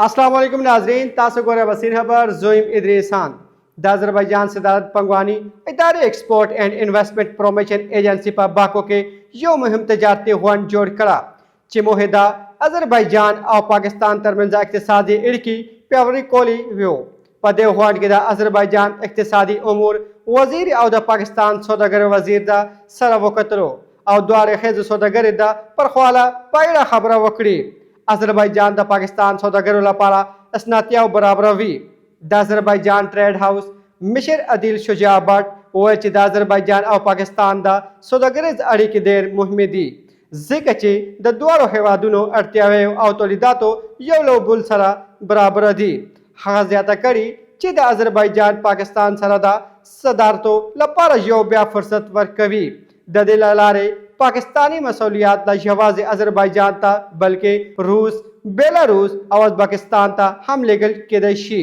السلام علیکم ناظرین، تاسو ګورئ وسین خبر، زویم ادریس خان. د اذربایجان صدارت پنګواني ادارې ایکسپورټ اینډ انویسټمنټ پروموشن ایجنسي په باکو کې یو مهم تجارتي غونډ جوړ کړه چې موخه د اذربایجان او پاکستان ترمنځ اقتصادي اړیکې پیاوړي کولې وو. په دې غونډ کې د اذربایجان اقتصادي امور وزیر او د پاکستان سوداګرو وزیر د سره وکتلو او دواړې ښځو سوداګرې د پرخواله په اړه خبره وکړي. اذربایجان د پاکستان سوداګرو لپاره اسناتیاو برابروي. د اذربایجان ټریډ هاوس مشر عدیل شجاع بټ وویل چې د اذربایجان او پاکستان د سوداګریز اړیکې ډېر مهمې دي ځکه چې د دواړو هېوادونو اړتیاوې او تولیداتو یو له بل سره برابر دي. هغه زیاته کړې چې د اذربایجان پاکستان سره د صدارتو لپاره یو بیا فرصت ورکوي. د دې له لارې پاکستاني مسولیات نه یوازې اذربایجان ته بلکې روس، بیلاروس او ازبکستان ته هم لیږل کېدای شي.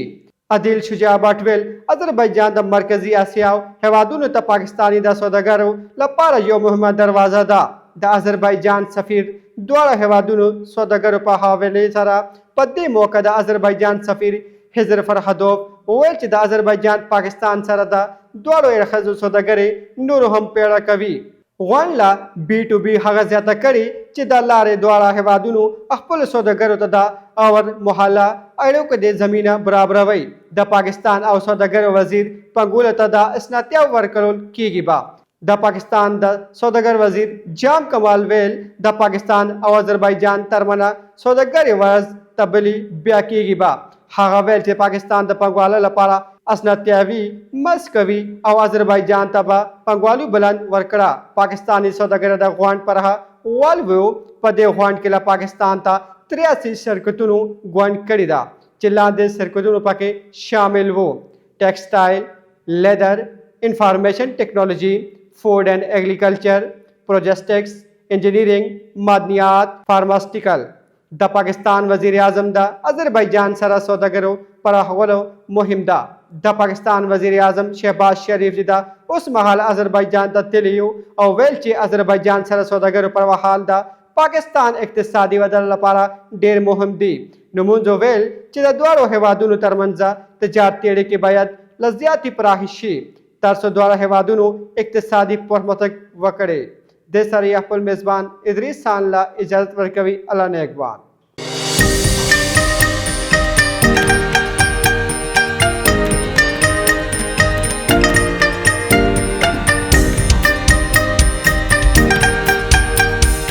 عدیل شجاع بټ ویل، اذربایجان د مرکزي اسیا هېوادونو ته پاکستاني د سوداګرو لپاره یو مهمه دروازه ده. د اذربایجان سفیر دواړو هېوادونو سوداګرو په حوالې سره په دې موقع د اذربایجان سفیر خضر فرهادوف وویل چې د اذربایجان پاکستان سره د دواړو اړخیزو سوداګرۍ نورو هم پیړه کوي. غونډ له بي ټو بي هغه زیاته کړې چې د لارې دواړه هېوادونو خپلو سوداګرو ته د اور محله اړیکو د زمینه برابروي. د پاکستان او سوداګرو وزیر پنګولو ته د اسناتیا ورکول کیږي به. د پاکستان د سوداګر وزیر جام کمال ویل د پاکستان او اذربایجان ترمنځ سوداګري ورځ تبلی بیا کیږي به. هغه ویل چې پاکستان د پانګوالو لپاره اسنتیاوي مس کوي او اذربایجان ته به پانګوالو بلند ورکړه. پاکستاني سوداګر د غونډ پر وال وو. په دې غونډ کې له پاکستان ته 83 شرکتونو ګونډ کړې ده چې لاندې شرکتونو پکې شامل وو: ټیکسټایل، لیدر، انفارمیشن ټیکنالوجي، فوډ اینډ اګریکلچر، پروجسټکس، انجینیرینګ، معدنیات، فارماسټیکل. د پاکستان وزیر اعظم د اذربایجان سره سوداګرو پراخولو مهم ده. د پاکستان وزیر اعظم شهباز شریف چې د اوس مهال اذربایجان ته تللی او ویل چې اذربایجان سره سوداګرو پر وحال د پاکستان اقتصادي وده لپاره ډیر مهم دي. نو مونږ ویل چې د دواړو هیوادونو ترمنځ تجارتي اړیکې باید له زیاتې پراخې شي ترڅو دواړه هیوادونو اقتصادي پرمختګ وکړي. د سره خپل میزبان ادریس خان له اجازت ورکوي. الله نگهبان.